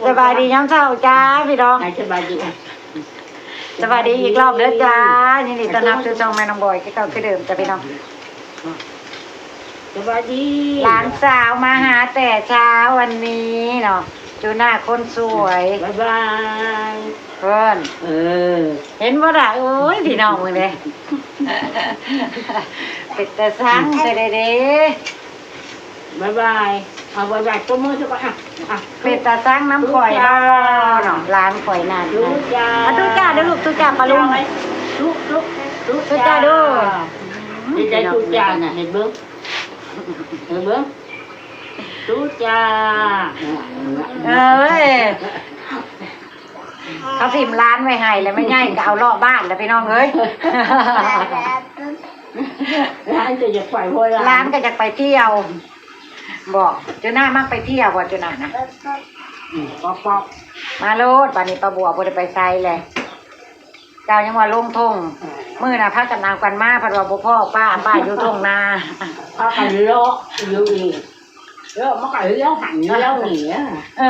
ສະບາຍດີຍາມເຊົ້າຈ້າພີ່ນ້ອງ ສະບາຍດີ ສະບາຍດີອີກລອບເດີຈ້າ ຍິນດີຕ້ອນຮັບສູ່ຊ່ອງແມ່ນ້ອງບອຍຄືເກົ່າຄືເດີມຈ້າພີ່ນ້ອງ ສະບາຍດີ ຫຼານສາວມາຫາແຕ່ເຊົ້າວັນນີ້ເນາະ ຈູນາຄົນສວຍ ບາຍບາຍ ເພິ່ນ ເອີ ເຫັນບໍ່ລະ ໂອ້ຍ ພີ່ນ້ອງເບິ່ງເດ້ ເປັນຕາຊັງແທ້ເດ້ ບາຍບາຍ ເອົາບາຍບາຍຕົບມືຊະກ່ອນ ອ່ະ ອ່ະ ເປັນຕາຊັງນຳຂ້ອຍເນາະ ຫຼານຂ້ອຍນັ້ນ ຕູ້ຈ້າ ອ່ະ ຕູ້ຈ້າເດີລູກ ຕູ້ຈ້າປາລຸງ ຕູ້ ຕູ້ ຕູ້ ຕູ້ຈ້າເດີ ດີໃຈຕູ້ຈ້ານະ ເຫັນເບິ່ງ ເຫັນເບິ່ງ ຕູ້ຈ້າ ເອີຍ ເຂົາຖິ້ມຫຼານໄວ້ໃຫ້ແລ້ວ ແມ່ໃຫຍ່ກໍເອົາເລາະບ້ານແລ້ວ ພີ່ນ້ອງເອີຍ ຫຼານກໍຢາກໄປ ຫຼານກໍຢາກໄປທ່ຽວ ບໍ່ ຈູນາມັກໄປທ່ຽວບໍ່ ຈູນານະ ອືມ ປອກໆ ມາໂລດ ບາດນີ້ປ້າບົວບໍ່ໄດ້ໄປໃສແລ້ວ ເຈົ້າຍັງວ່າລົງທົ່ງ ມື້ນະພາກັນເອົາກັນມາ ພັດວ່າບໍ່ພໍ້ປ້າ ປ້າຢູ່ທົ່ງນາ ພາກັນເລາະຢູ່ນີ້ ເອີ ມັນກໍລ້ຽວຫັ້ນລ້ຽວນີ້ ເອີ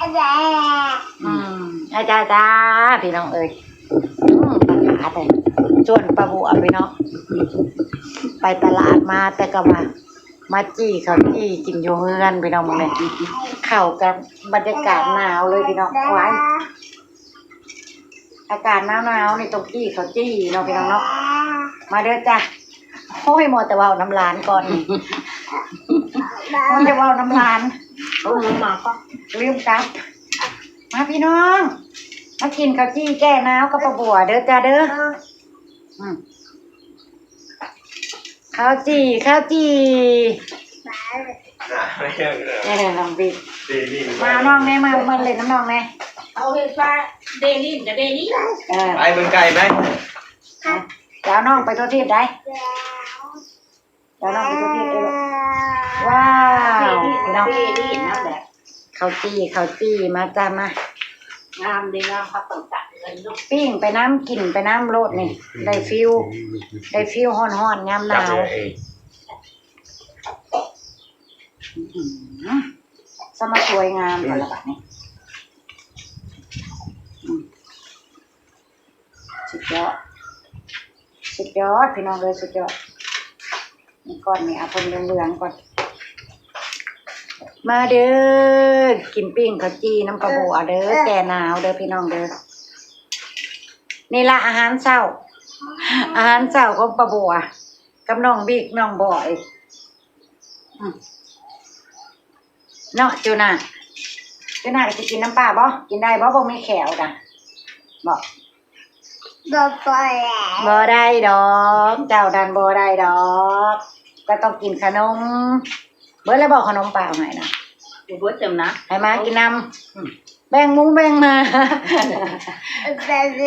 ອືມ ອາຈາ ຈ້າ ພີ່ນ້ອງເອີຍ ອືມ ປາກາດ ຊວນປ້າບົວພີ່ນ້ອງ ໄປຕະຫຼາດມາ ແຕ່ກໍວ່າ ມາຈີ່ເຂົ້າຈີ່ກິນຢູ່ເຮືອນ ພີ່ນ້ອງເບິ່ງແດ່ ເຂົ້າກັບບັນຍາກາດໜາວເລີຍ ພີ່ນ້ອງ ວ້າຍ ອາກາດໜາວໆນີ້ຕ້ອງຈີ່ເຂົ້າຈີ່ເນາະ ພີ່ນ້ອງເນາະ ມາເດີຈ້າ ໂອ້ຍ ມົວແຕ່ເວົ້ານຳຫຼານກ່ອນ ມົວແຕ່ເວົ້ານຳຫຼານ ໂອ້ຍ ມາກໍລືມກັບ ມາພີ່ນ້ອງ ມາກິນເຂົ້າຈີ່ແກ້ໜາວກັບປ້າບົວເດີຈ້າເດີ ອືມ ເຂົ້າຈີ່ ເຂົ້າຈີ່ ເອີ ນ້ອງບິດ ມານ້ອງແດ່ ມາ ມາຫຼິ້ນນຳນ້ອງແດ່ ເອົາເຮັດວ່າເດລິນກໍເດລິນ ເອີ ໄປເບິ່ງໄກ່ໄປ ຈະເອົານ້ອງໄປທົ່ວທີບໃດ ຈະເອົານ້ອງໄປທົ່ວທີບເດີ ວ້າວ ພີ່ນ້ອງ ເຂົ້າຈີ່ ເຂົ້າຈີ່ ມາຈ້າ ມາ ງາມເດ້ ງາມ ພັກຕ່າງໆເລີຍລູກ ປີ້ງໄປນຳ ກິນໄປນຳໂລດນີ້ ໄດ້ຟີວ ໄດ້ຟີວຮ້ອນໆຍາມໜາວ ອືມ ສະມາສວຍງາມແທ້ລະບາດນີ້ ອືມ ສຸດຍອດ ສຸດຍອດ ພີ່ນ້ອງເອີຍ ສຸດຍອດ ນີ້ກ່ອນນີ້ ເອົາເພິ່ນເຫຼືອງໆກ່ອນ ມາເດີ ກິນປີ້ງເຂົ້າຈີ່ນຳປ້າບົວເດີ ແກ້ໜາວເດີ ພີ່ນ້ອງເດີ ນີ້ລະອາຫານເຊົ້າ ອາຫານເຊົ້າຂອງປ້າບົວ ກັບນ້ອງບິກ ນ້ອງບອຍ ອືມ ເນາະ ຈູນາ ຈູນາຊິກິນນຳປ້າບໍ່? ກິນໄດ້ບໍ່? ບໍ່ມີແຂ້ວນະ ບໍ່? ບໍ່ ບໍ່ໄດ້ດອກ ເຈົ້ານັ້ນບໍ່ໄດ້ດອກ ເຈົ້າຕ້ອງກິນຂະໜົມ ເບິດແລ້ວບໍ່ຂະໜົມປ້າເອົາໃຫ້ນະ? ບໍ່ເບິດຈຳນະ ໃຫ້ໝາກິນນຳ ອືມ ແບ່ງໝູແບ່ງໝາ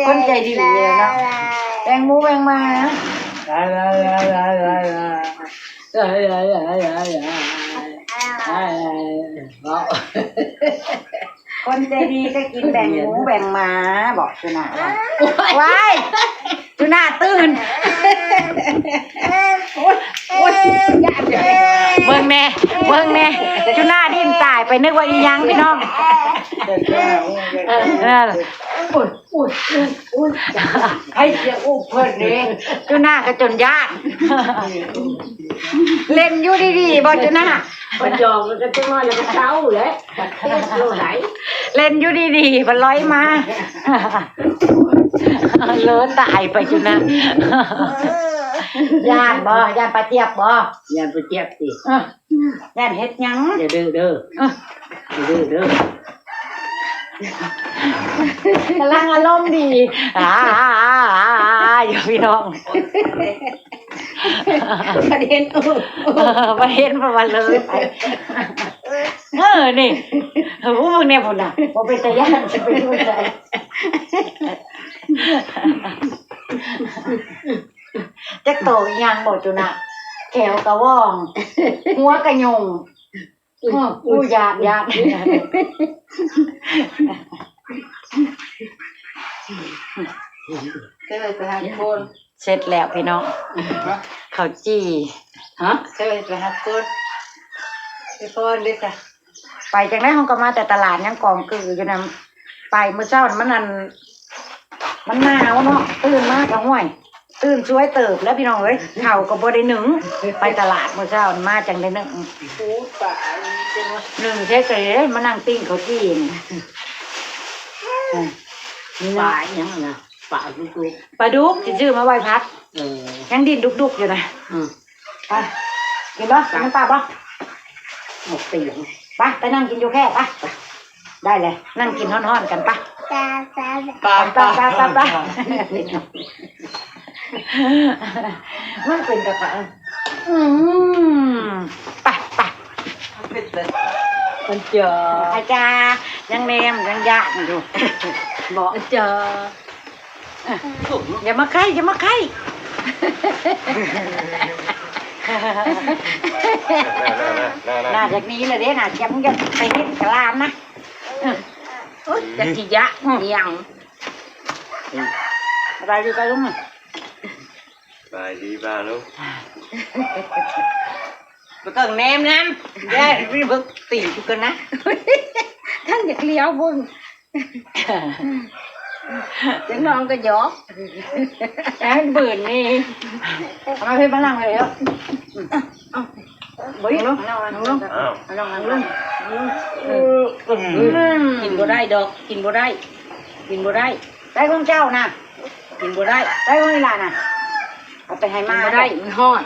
ຄົນໃຈດີເນາະ ແບ່ງໝູແບ່ງໝາ ຄົນໃຈດີກໍກິນແບ່ງໝູແບ່ງໝາ ບອກຈຸນາວ່າ ວ້າຍ ຈຸນາຕື່ນ ໂອ້ຍ ໂອ້ຍ ເບິ່ງແດ່ ເບິ່ງແດ່ ຈຸນາດີ້ນຕາຍໄປ ນຶກວ່າອີ່ຫຍັງ ພີ່ນ້ອງ ເອີ ໂອ້ຍ ໂອ້ຍ ໂອ້ຍ ໂອ້ຍ ໃຜຊິອຸບເພິ່ນເດ້ ຈຸນາກໍຈົນຢ້ານ ເຫຼັ້ນຢູ່ດີໆ ບໍ່ຈຸນາ ມັນຢອກກັນຈັກໜ້ອຍແລ້ວກໍເຊົາແຫຼະ ເຮັດໂລດໃດ ເຫຼັ້ນຢູ່ດີໆ ມັນລອຍມາ ເລີຕາຍໄປຈຸນາ ຢ້ານບໍ່ ຢ້ານປາຈຽບບໍ່ ຢ້ານປາຈຽບຕິ ເອີ ຢ້ານເຮັດຫຍັງ ຢ່າດື້ເດີ ເອີ ຢ່າດື້ເດີ ກຳລັງອາລົມດີ ອາ ຢູ່ພີ່ນ້ອງ ປະເດັນ ເອີ ປະເດັນ ເພາະວ່າເລີໄປ ເອີ ນີ້ ເອີ ເບິ່ງແດ່ພຸ້ນນະ ບໍ່ເປັນຕາຢ້ານ ຊິໄປຢູ່ໃສ ຈັກໂຕອີ່ຫຍັງບໍ່ຈຸນະ ແຂ້ວກະຫວ່ອງ ຫົວກະຫຍຸ່ງ ອຸ້ຍ ອື ອຸ້ຍ ຢ້ານ ຢ້ານ ເກີດໄປຫາຄົນ ເສັດແລ້ວພີ່ນ້ອງ ຮະ ເຂົ້າຈີ່ ຮະ ເກີດໄປຫາຄົນ ໄປຟ້ອນເດ້ຊະ ໄປຈັ່ງໃດເຮົາກໍມາແຕ່ຕະຫຼາດ ຍັງກອງກືຢູ່ນຳ. ໄປມື້ເຊົ້າມັນ ອັນ ມັນໜາວເນາະ ຕື່ນມາກໍ ຫ້ວຍ ຕື່ນສວຍເຕີບແລ້ວພີ່ນ້ອງເອີຍ ເຂົ້າກໍບໍ່ໄດ້ໜຶ້ງ. ໄປຕະຫຼາດມື້ເຊົ້າມາຈັ່ງໄດ້ໜຶ້ງ ໜຶ້ງເສຍເສ ມານັ່ງປີ້ງເຂົ້າຈີ່ນີ້. ປາຫຍັງນະ? ປາດຸກ ປາດຸກຊິຊື້ມາໄວ້ຜັດ. ເອີ ຍັງດີ້ນດຸກໆຢູ່ນະ. ອືມ ໄປ ກິນບໍ່? ກິນນຳປ້າບໍ່? ໝົກຕີນ ໄປ ໄປນັ່ງກິນຢູ່ແຄ ໄປ ໄປ ໄດ້ແຫຼະ ນັ່ງກິນຮ້ອນໆກັນ ໄປ ໄປ ໄປ ໄປ ມັນເປັນກະກະ ອືມ ໄປ ໄປ ເປັນເລີຍ ອັນເຈົ້າ ອາຈາ ຍັງແນມ ຍັງຢ້ານຢູ່ ເບາະ ອັນເຈົ້າ. ຢ່າມາໃກ້ ຢ່າມາໃກ້ ໜ້າຈາກນີ້ລະເດ້ ໜ້າຈາກ ມຶງຢ່າໄປເຮັດກະລານນະ. ໂອ້ຍ ຈັກຊິຢາກຫຍັງ. ສະບາຍດີປ້າລຸງ. ສະບາຍດີປ້າລຸງ. ບໍ່ຕ້ອງແນມນຳ ຢ່າໄປເບິ່ງຕີນກູກ່ອນນະ ທ່ານຢາກຫຼຽວເບິ່ງ. ຈັກໜ້ອຍກໍຢອກ ແອນບືນນີ້ ເອົາມາເພິ່ນມານັ່ງເລີຍເນາະ. ເອົາ ເອົາ ເອົາ ເອົາ ເອົາ ເອົາ ເອົາ ເອົາ ເອົາ ເອົາ ເອົາ ເອົາ ເອົາ ອືມ ກິນບໍ່ໄດ້ດອກ ກິນບໍ່ໄດ້ ກິນບໍ່ໄດ້ ໄດ້ຂອງເຈົ້ານະ ກິນບໍ່ໄດ້ ໄດ້ຂອງອີ່ຫຼ້ານະ ເອົາໄປໃຫ້ໝາ ກິນບໍ່ໄດ້ ມັນຮ້ອນ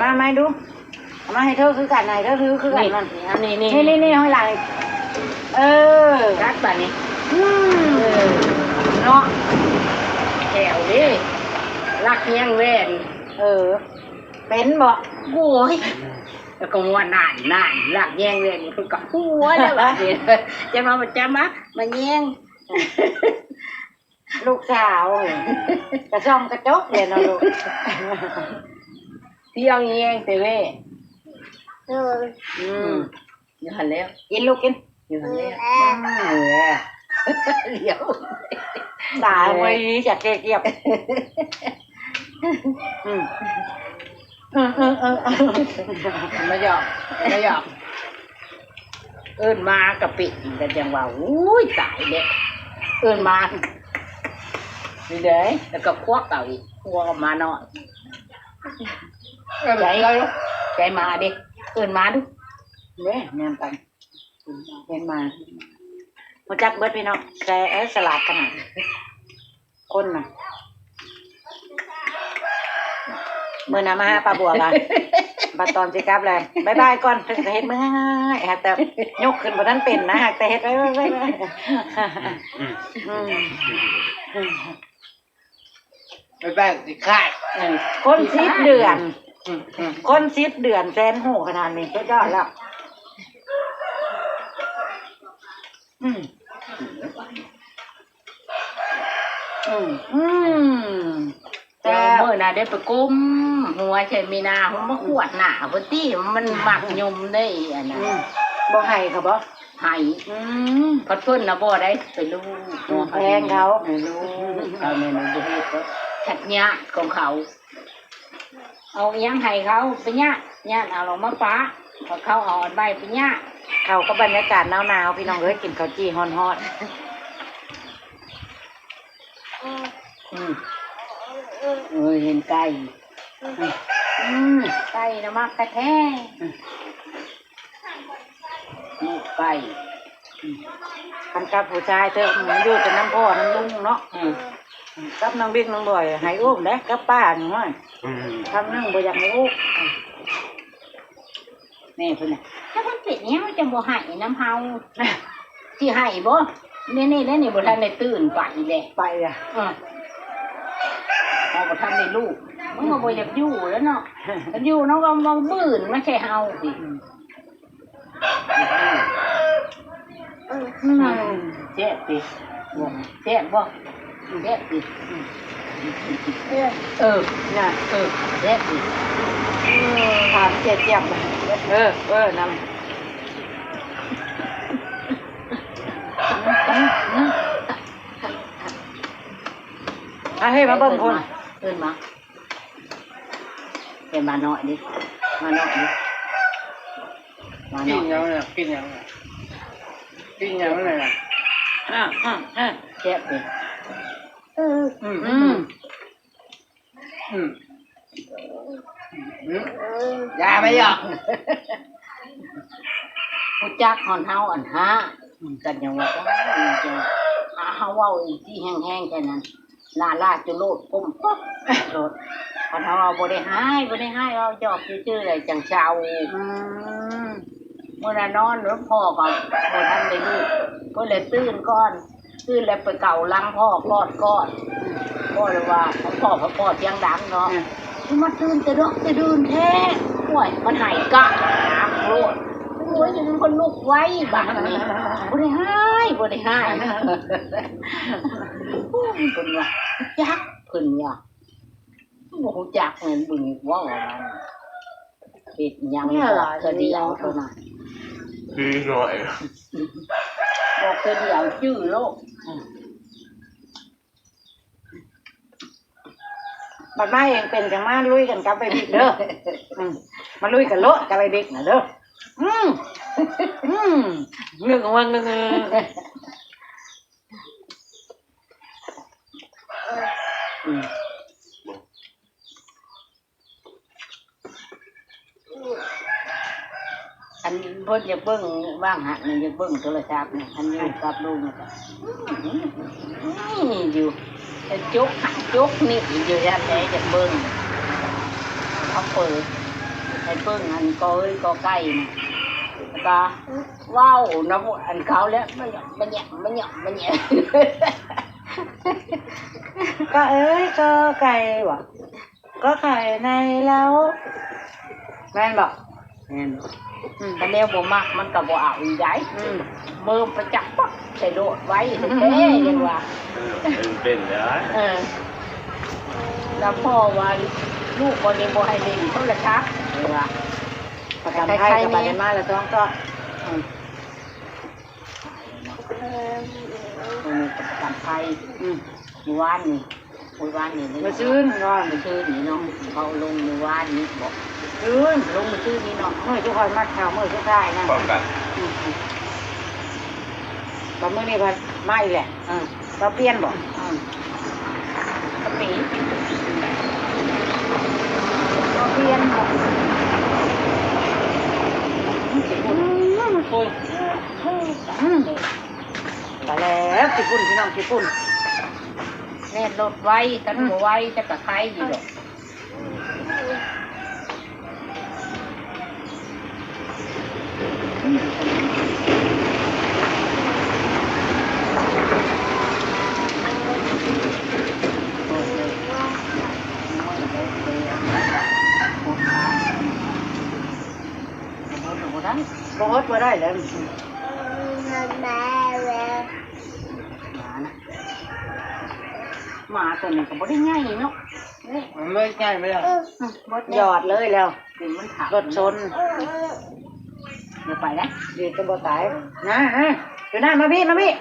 ມາ ມາດູ. ເອົາມາໃຫ້ເທີຄືກັນ ໃຫ້ເທີຖືຄືກັນນັ້ນ ນີ້ ນີ້ ນີ້ ນີ້ ໃຫ້ຫຼາຍ ເອີ ກັດບາດນີ້ ອືມ ເອີ ເນາະ ແຖວເດ້ ລັກແຍ່ງແວ່ນ ເອີ ເປັນບໍ່? ໂອ້ຍ ແລ້ວກໍວ່ານານ ນານ ລັກແຍ່ງແວ່ນ ເພິ່ນກໍຫົວແລ້ວບາດນີ້ ຈະມາ ຈະມາ ມາແຍ່ງ. ລູກສາວ ກະສ່ອງກະຈົກແຫຼະເນາະລູກ ທ່ຽວແຍ່ງແຕ່ແວ່ ເອີ ອືມ ຢູ່ຫັ້ນແລ້ວ ກິນລູກກິນ ຢູ່ຫັ້ນແລ້ວ ອືມ ຫຼຽວ ຕາຍເວີຍ ຢາກແກ້ກຽບ ອືມ ເອີ ເອີ ເອີ ມາຢອກ ມາຢອກ ເອີ້ນມາກະປິ ກະຈັ່ງວ່າ ໂອ້ຍ ຕາຍແລ້ວ ເອີ້ນມາ ນີ້ເດ້ ແລ້ວກໍຄວັກເອົາອີກ ຄວັກອອກມາເນາະ ໃຈ ໃຈໝາເດ້ ເອີ້ນໝາດູ ເດ້ ແນມກັນ ເຫັນໝາ ຮູ້ຈັກເບິດພີ່ນ້ອງ ແຊ ເອີ ສະຫຼາດຂະໜາດ ຄົນນະ ມື້ໜ້າມາຫາປ້າບົວກະ ບັດຕອນຊິກັບແລ້ວ ບາຍບາຍກ່ອນ ເພິ່ນກະເຮັດມືງ່າຍໆ ຫາແຕ່ຍົກຂຶ້ນບໍ່ທັນເປັນນະ ຫາແຕ່ເຮັດໄວ້ໆ ອືມ ອືມ ບາຍບາຍ ຂີ້ຄ້ານ ເອີ ຄົນສິບເດືອນ ອືມ ອືມ ຄົນສິບເດືອນແສນຮູ້ຂະໜາດນີ້ ສຸດຍອດແລ້ວ ອືມ ອືມ ອືມ ແຕ່ມື້ໜ້າໄດ້ໄປກົ້ມຫົວໃສ່ມີນາ ຫົວມາຂວດໜ້າພຸ້ນຕິ ມັນມັກຍົມເດ້ອັນນັ້ນ ອືມ ບໍ່ໃຫ້ເຂົາບໍ່? ໃຫ້ ອືມ ພັດເພິ່ນນະບໍ່ໄດ້ໄປລູບ ອືມ ແພງເຂົາ ໃຫ້ລູບ ເຂົາແມ່ນບໍ່ເຮັດ ສັດຍາດຂອງເຂົາ. ເອົາອີ່ຫຍັງໃຫ້ເຂົາໄປຍາດ ຍາດເອົາລົງມາປະ ເຂົາເອົາອັນໄວ້ໄປຍາດ ເຂົ້າກັບບັນຍາກາດໜາວໆ ພີ່ນ້ອງເອີຍ ກິນເຂົ້າຈີ່ຮ້ອນໆ ອືມ ເອີ ເຫັນໄກ່ ອືມ ໄກ່ນະມັກແທ້ໆ ອືມ ລູກໄກ່ ອືມ ຄັນກັບຜູ້ຊາຍເທີ ມັນຢູ່ແຕ່ນຳພໍ່ນຳລຸງເນາະ ອືມ ກັບນ້ອງບິກນ້ອງບອຍໃຫ້ອຸ້ມເດ້ ກັບປ້ານີ້ ອືມ ຄຳໜຶ່ງບໍ່ຢາກໃຫ້ອຸ້ມ ແມ່ເພິ່ນນະ ຖ້າມັນເປັນຫຍັງມັນຈັ່ງບໍ່ໃຫ້ນຳເຮົາ ຊິໃຫ້ບໍ່? ນີ້ໆ ນີ້ບໍ່ທັນໄດ້ຕື່ນໄປແຫຼະ ໄປລະ ເອີ ເຮົາບໍ່ທັນໄດ້ລູກ ມັນກໍບໍ່ຢາກຢູ່ແລ້ວເນາະ ມັນຢູ່ເນາະ ກໍມາບືນມາໃສ່ເຮົາ ອືມ ອືມ ແຊບຕິ ແຊບບໍ່? ແຊບຕິ ເອີ ນະ ເອີ ແຊບຕິ ຖາມແຊບໆ ເອີ ເອີ ນຳ ອາ ເຮີ້ຍ ມາເບິ່ງພຸ້ນ ເອີ້ນມາ ເອີ້ນມາ ເອີ້ນມາໜ້ອຍນີ້ ມາໜ້ອຍນີ້. ປີ້ງຫຍັງນະ? ປີ້ງຫຍັງນະ? ປີ້ງຫຍັງນະ? ແຊບເດ. ອືມ ອືມ ອືມ ຢ່າໄປຫຍອກ. ຮູ້ຈັກຮອດເຮົາອັນຫາ ອືມ ກັນຫຍັງວ່າ ເຮົາເວົ້າອີກທີ່ແຮງໆ ແຄ່ນັ້ນ ໜ້າລາດຈຸໂລດ ກົ້ມປຶບໂລດ. ຄັນເຮົາເວົ້າບໍ່ໄດ້ຮ້າຍ ບໍ່ໄດ້ຮ້າຍ ເວົ້າຫຍອກຊື່ໆ ແລ້ວຈັ່ງເຊົາ. ອືມ ມື້ນັ້ນນອນ ພໍ່ກໍບໍ່ທັນໄດ້ລຸກ ເພິ່ນແຫຼະຕື່ນກ່ອນ. ຕື່ນແລ້ວໄປເກົາຫຼັງພໍ່ ກອດ ກອດ ພໍ່ເລີຍວ່າ ພໍ່ ພໍ່ສຽງດັງເນາະ ອືມ ຄືມາຕື່ນແຕ່ເດິກແຕ່ດື່ນແທ້. ໂອ້ຍ ມັນໃຫ້ກະໂລດ. ໂອ້ຍ ມັນກໍລຸກໄວບາດນີ້ ບໍ່ໄດ້ຮ້າຍ ບໍ່ໄດ້ຮ້າຍ. ໂອ້ຍ ເພິ່ນວ່າ ຈັກ ເພິ່ນວ່າ ບໍ່ຮູ້ຈັກແມ່ນເບິ່ງເວົ້າອັນນັ້ນ ເຮັດຫຍັງບອກເທື່ອດຽວເທົ່ານັ້ນ ຄືໜ້ອຍ ບອກເທື່ອດຽວຈື່ໂລດ. ອືມ ບັດມາເອງເປັນຈັ່ງມາລຸຍກັນກັບໄອ້ບິກເດີ. ອືມ ມາລຸຍກັນໂລດກັບໄອ້ບິກນະເດີ. ອືມ ອືມ ງຶກງຶກງຶກງຶກ. ອືມ ອັນເພິ່ນຢາກເບິ່ງ ວ່າງຫັ້ນຢາກເບິ່ງໂທລະສັບນີ້ ຄັນຢູ່ກັບລຸງກໍ ນີ້ຢູ່ ຈົກຫັນຈົກນີ້ຢູ່ຊັ້ນແຫຼະ ຢາກເບິ່ງ. ເຂົາເປີດໃຫ້ເບິ່ງ ອັນ ກ ເອີ ກ ໄກ່ ນະ ແລ້ວກໍ ເວົ້ານຳອັນເຂົາແຫຼະ ມະຍະ ມະຍະ ມະຍະ ມະຍະ. ກ ເອີ ກ ໄກ່ ບໍ່ ກໍໄຂ່ໃນເລົ້າ ແມ່ນບໍ່? ແມ່ນ. ອືມ ຄັນແນວບໍ່ມັກມັນກໍບໍ່ເອົາອີກໃດ. ອືມ ເມີມໄປຈັບປັບໃສ່ໂລດໄວ້ແທ້ໆ ຍັງວ່າ ເອີ ເປັນ ເປັນແລ້ວ. ເອີ ແລ້ວພໍ່ວ່າ ລູກຄົນນີ້ບໍ່ໃຫ້ຫຼິ້ນໂທລະສັບ ວ່າ ປະກັນໄພກໍບໍ່ໄດ້ມາລະສອງຕອນ. ອືມ ໂອ້ຍ ປະກັນໄພ. ອືມ ມື້ວານນີ້ ມື້ວານນີ້ ມື້ຊືນ ມື້ຊືນນີ້ເນາະ ເຂົາລົງມື້ວານນີ້ບໍ? ຄືນ ລົງມື້ຊືນນີ້ເນາະ ມື້ທີ່ຂ້ອຍມາເຂົ້າ ມື້ສຸດທ້າຍນະ ພ້ອມກັນ. ອືມ ອືມ ບັດມື້ນີ້ພັດມາອີກແຫຼະ. ເອີ ລາວປ່ຽນບໍ? ອືມ ກໍປີ ລາວປ່ຽນບໍ? ອືມ ໂອ້ຍ ອືມ ຕາຍແລ້ວ ຂີ້ຝຸ່ນ ພີ່ນ້ອງ ຂີ້ຝຸ່ນ. ແລ່ນລົດໄວ ຄັນບໍ່ໄວຈັກກະໄຄຢູ່ດອກ. ບໍ່ຮອດບໍ່ໄດ້ແລ້ວ. ໝານະ ໝາຕົວນີ້ກໍບໍ່ໄດ້ໃຫຍ່ເນາະ. ມັນເລີຍໃຫຍ່ໄປແລ້ວ. ອືມ ເບິດແລ້ວ ຢອດເລີຍແລ້ວ. ມັນຖາມ ລົດຊົນ ບໍ່ໄປນະ ດີກໍບໍ່ຕາຍ. ນະ ນະ ຢູ່ນະ ມາພີ່ ມາພີ່.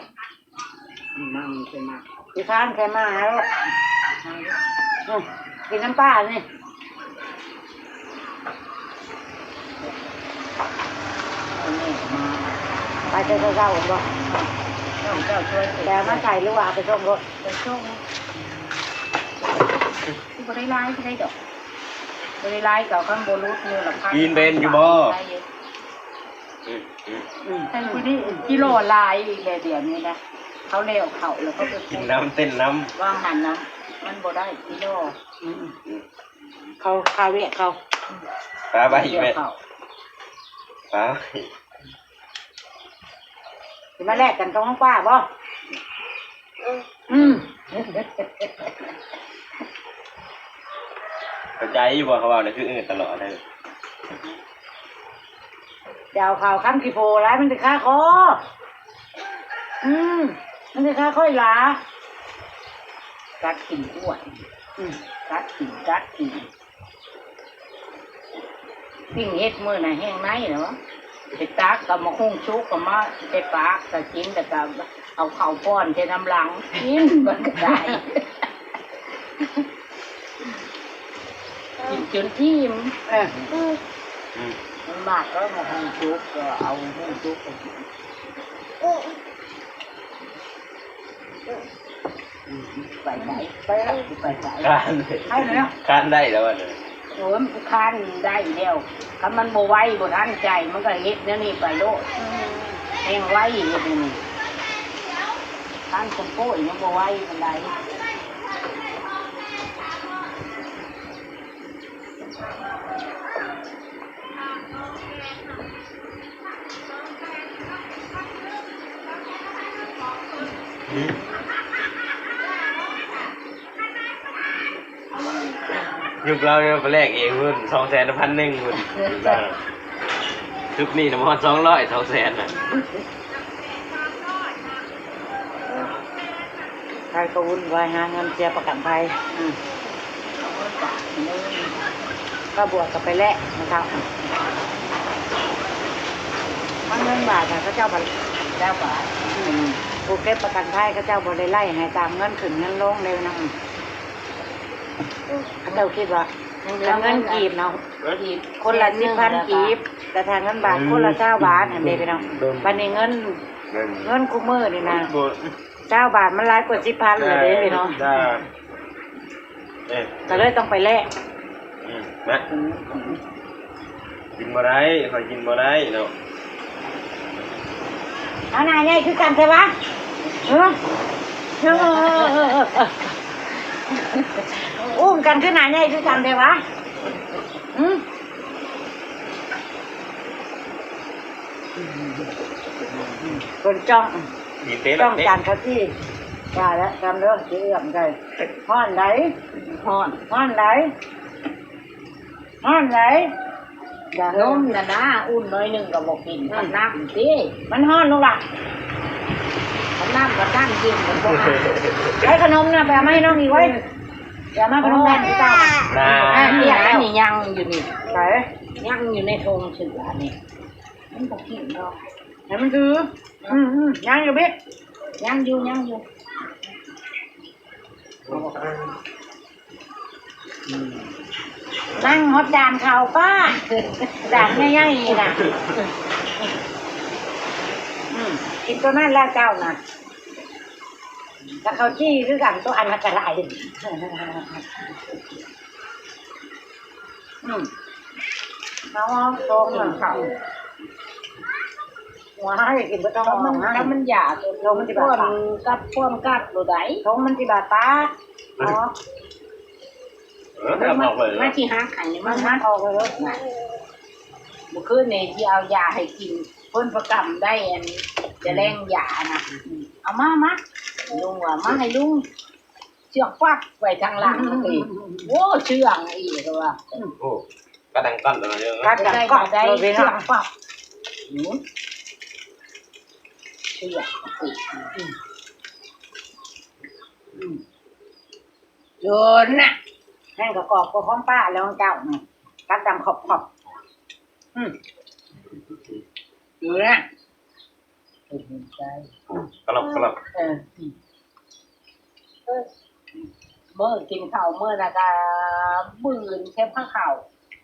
ມັນຊິມາ ຂີ້ຄ້ານແຄ່ມາໂລດ. ອືມ ກິນນ້ຳປານີ້. ໄປແຕ່ເຊົ້າໆ ເຫັນບໍ່? ເຈົ້າ ເຈົ້າຊ່ວຍ ແລ້ວມາໃສ່ ຫຼືວ່າເອົາໄປສົ່ງໂລດ? ໄປສົ່ງ ບໍ່ໄດ້ຫຼາຍ ບໍ່ໄດ້ດອກ ບໍ່ໄດ້ຫຼາຍ ກໍຄັນບໍ່ຫຼຸດມື້ລະພັນ. ກິນເປັນຢູ່ບໍ່? ອືມ ອືມ ອືມ ແຕ່ຜູ້ນີ້ກິໂລຫຼາຍອີກແລ້ວ ດຽວນີ້ນະ ເຂົາແລ້ວເຂົ້າແລ້ວ ເຂົາໄປ ກິນນຳ ເຕັ້ນນຳ ວາງຫັ້ນນະ ມັນບໍ່ໄດ້ກິໂລ. ອືມ ອືມ ເຂົາ ຄາວຽກເຂົາ ປາໄວ້ແມ່ ປາໄວ້ ຊິມາແລກກັນກັບຂອງປ້າບໍ່? ອືມ ເຂົ້າໃຈຢູ່ບໍ່ ເຂົາເວົ້ານະ ຄືເອີຕະຫຼອດເລີຍ. ຢ່າເອົາເຂົ້າຄຳຂີ້ໂພຫຼາຍ ມັນຊິຄາຄໍ. ອືມ ມັນຊິຄາຄໍອີ່ຫຼາ. ກັດກິນກວດ ອືມ ກັດກິນ ກັດກິນ. ປີ້ງເຫັດມື້ນະແຫ້ງໃນແລ້ວ ໄປຕັກເອົາໝາກຫຸ່ງສຸກເອົາມາໃສ່ປາກ ກໍກິນ ແລ້ວກໍເອົາເຂົ້າປ້ອນໃສ່ນຳຫຼັງ ກິນມັນກໍໄດ້ ກິນຈົນອີ່ມ. ເອີ ອືມ ອືມ ມາກກໍມາຫຸ່ງສຸກ ກໍເອົາຫຸ່ງສຸກໄປກິນ. ອືມ ໄປໃສ? ໄປລະ ຊິໄປໃສ? ຄານ ໄປແລ້ວ ຄານໄດ້ແລ້ວ ໂອ້ຍ ມັນຄານໄດ້ແລ້ວ ຄັນມັນບໍ່ໄວ ບໍ່ທັນໃຈ ມັນກໍເຮັດແນວນີ້ໄປໂລດ. ອືມ ແຮງໄວເຮັດແນວນີ້ ຄານສົມໂພດຍັງບໍ່ໄວປານໃດ. ຍຸກລາວນີ້ໄປແລກເອງພຸ້ນ ສອງແສນ ພັນໜຶ່ງພຸ້ນ ຊຸດນີ້ນະ ບໍ່ຮອດສອງຮ້ອຍ ສອງແສນນະ. ໃຜກໍວຸ່ນວາຍຫາເງິນເສຍປະກັນໄພ. ອືມ ກໍບວກກັນໄປແຫຼະ ແມ່ເຖົ້າ. ທັງເງິນບາດນະ ເຂົາເຈົ້າກໍ ເຈົ້າບາດ ອືມ ຜູ້ເກັບປະກັນໄພເຂົາເຈົ້າບໍ່ໄດ້ໄລ່ໃຫ້ຕາມເງິນຂຶ້ນເງິນລົງເດ້ນະ. ເຂົາເຈົ້າຄິດວ່າ ຖ້າເງິນກີບເນາະ ເອີ ຄົນລະສິບພັນກີບ ແຕ່ຖ້າເງິນບາດ ອືມ ຄົນລະຊາວບາດຫັ້ນເດ້ພີ່ນ້ອງ. ບັດນີ້ເງິນ ເງິນ ເງິນຄູ່ມື້ນີ້ນະ ຊາວບາດມັນຫຼາຍກວ່າສິບພັນແລ້ວເດ້ພີ່ນ້ອງ. ເອີ ກໍເລີຍຕ້ອງໄປແລກ. ອືມ ນະ ກິນບໍ່ໄດ້ ຂ້ອຍກິນບໍ່ໄດ້ເນາະ. ເອົາໜ້າໃຫຍ່ຄືກັນແທ້ວະ ເອີ ອຸ້ມກັນຄືໜ້າໃຫຍ່ຄືກັນແທ້ວະ. ຫື ຄົນຈ້ອງ ຈ້ອງຈານເຂົ້າຈີ່. ວ່າແລ້ວ ຈຳເດີ ຊິເອື້ອມໃສ່. ຮ້ອນໃດ໋ ຮ້ອນ ຮ້ອນໃດ໋ ຮ້ອນໃດ໋. ຢ່າ ນົມນະນາ ອຸ່ນໜ້ອຍໜຶ່ງກໍບໍ່ກິນ ອືມ ກັບນ້ຳຕິ ມັນຮ້ອນລູກຫຼ້າ. ກັບນ້ຳ ກັບນ້ຳກິນ ກັບພວກ ໃຫ້ຂະໜົມນະ ໄປເອົາມາໃຫ້ນ້ອງອີກເວີຍ. ໄປເອົາມາຂະໜົມແມ່ນເຈົ້າ. ນາ ອັນນີ້ຍັງຢູ່ນີ້ ໃສ ຍັງຢູ່ໃນຖົງເສືອນີ້ ມັນບໍ່ກິນດອກ ໃຫ້ມັນຖື. ອືມໆ ຍັງຢູ່ບິ ຍັງຢູ່ ຍັງຢູ່. ອືມ ນັ່ງຮອດຈານເຂົ້າປ້າ ຈານໃຫຍ່ໆນະ. ອືມ ກິນຕົວນັ້ນແລ້ວເຈົ້ານະ ແລ້ວເຂົ້າຈີ່ຄືກັນ ຕົວອັນນັ້ນກໍໄດ້. ອືມ ເອົາອອກ ໂຕມັນເຂົ້າ ວ້າຍ ກິນບໍ່ຕ້ອງອອກ ຖ້າມັນຢາກ ໂຕມັນຊິບາດປາກ ກັບຄວາມກັດບໍ່ໄດ້ ໂຕມັນຊິບາດປາກ. ເນາະ ເອີ ມັນ ມັນຊິຫັກອັນນີ້ ມັນຫັກອອກເລີຍ. ມື້ຄືນນີ້ຊິເອົາຢາໃຫ້ກິນ ເພິ່ນປະກຳໄດ້ອັນ ຈະແລງຢານະ. ອືມ ເອົາມາ ມາ ລຸງວ່າ ມາໃຫ້ລຸງ ເຊືອກປັກໄວ້ທາງຫຼັງນີ້. ໂອ້ ເຊື່ອງອີກວ່າ ໂອ້ ກະດັງກັນເລີຍ ກະດັງກັນເລີຍເນາະ ເຊືອກປັກ. ອືມ ເຊື່ອງ ອືມ ໂດນນະ ແຮງກະກອບກວ່າຂອງປ້າແລ້ວຂອງເຈົ້ານີ້ ກັດດັງຂອບໆ. ອືມ ໂດນນະ ກະລັບກະລັບ. ເອີ ມື້ກິນເຂົ້າມື້ນະກະບືນເຈັບພາເຂົ້າ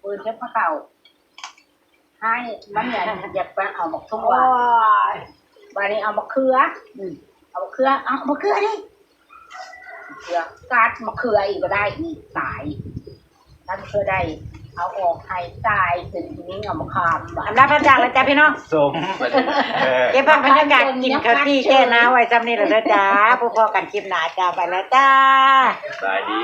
ບືນເຈັບພາເຂົ້າ. ໃຫ້ມັນ ຢາກໄປເອົາໝາກຖົ່ວ ໂອ້ຍ ບາດນີ້ເອົາໝາກເຂືອ ອືມ ເອົາໝາກເຂືອ ເອົາໝາກເຂືອນີ້ ເຂືອ ກັດໝາກເຂືອອີກກໍໄດ້ ອີກຕາຍ ກັດເຂືອໄດ້ ເອົາອອກໃຫ້ຕາຍ ເປັນຜູ້ຍິງເອົາມາຄາມ. ອຳລາພາຈາກແລ້ວຈ້າພີ່ນ້ອງ ສົມ ເກັບພາບບັນຍາກາດກິນເຂົ້າຈີ່ແກ້ໜາວໄວ້ຊ່ຳນີ້ແຫຼະເດີຈ້າ ພົບພໍ້ກັນຄລິບໜ້າຈ້າ ໄປແລ້ວຈ້າ ສະບາຍດີ.